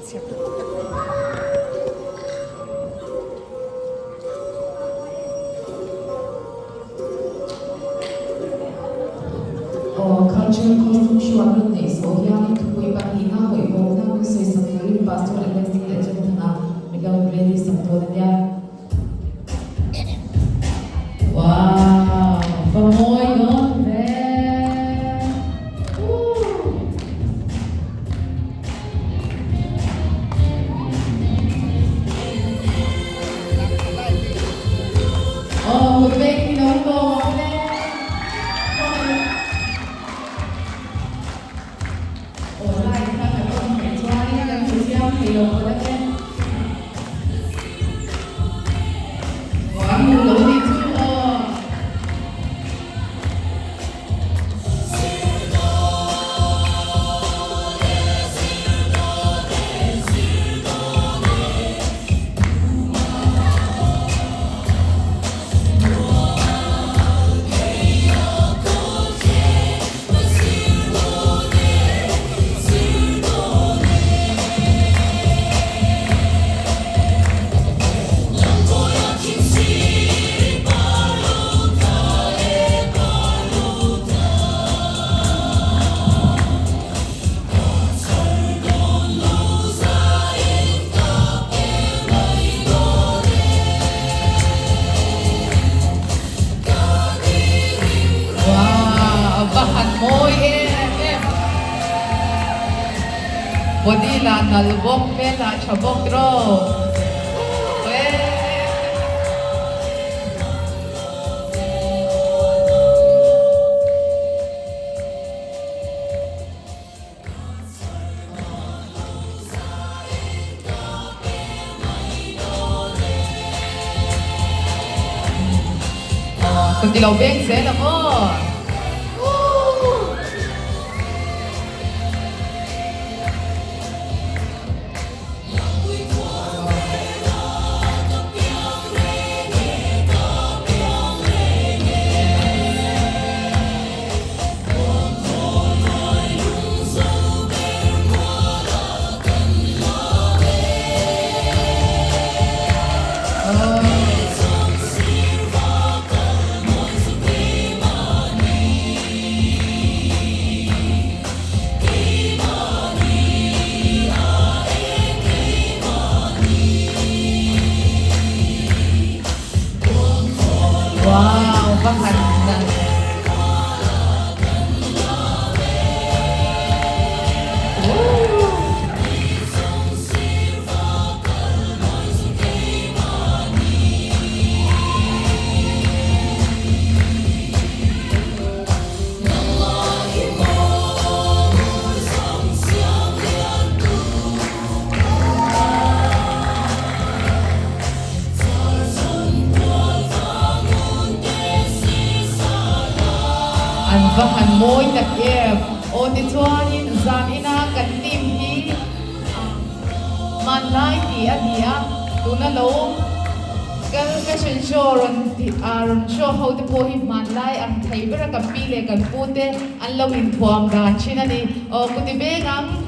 Aw, Cultural Costume Show an rawn neih zawh hianin thupui pahnihna hawihhawmna min sawisak turin Pastor Alex leh Jonathan-a min lo ready sak dawn a nia. Wow, va mawi dawn ve. Aw, kut beng hi lo lawm ang le. Aw, light kha kan on theih chuanin kan hmu chiang thei lo phawt ang e. Aw, an hmu lo nih chu aw. Wow, a va han mawi em em. Body lah nal bawk, hmel lah tha bawk rawh. Ka ti lo beng zel ang aw. Wow, va han nalh. An va han mawi tak em! Aw tichuanin zan ina kan team hi hmanlai tih a ni a, tuna lo kal fashion show rawn tih ah rawn show ho te pawh hi hmanlai ang thei ber a kan pi leh kan pu te an lo inthuam dan thin a ni. Aw kuti beng ang.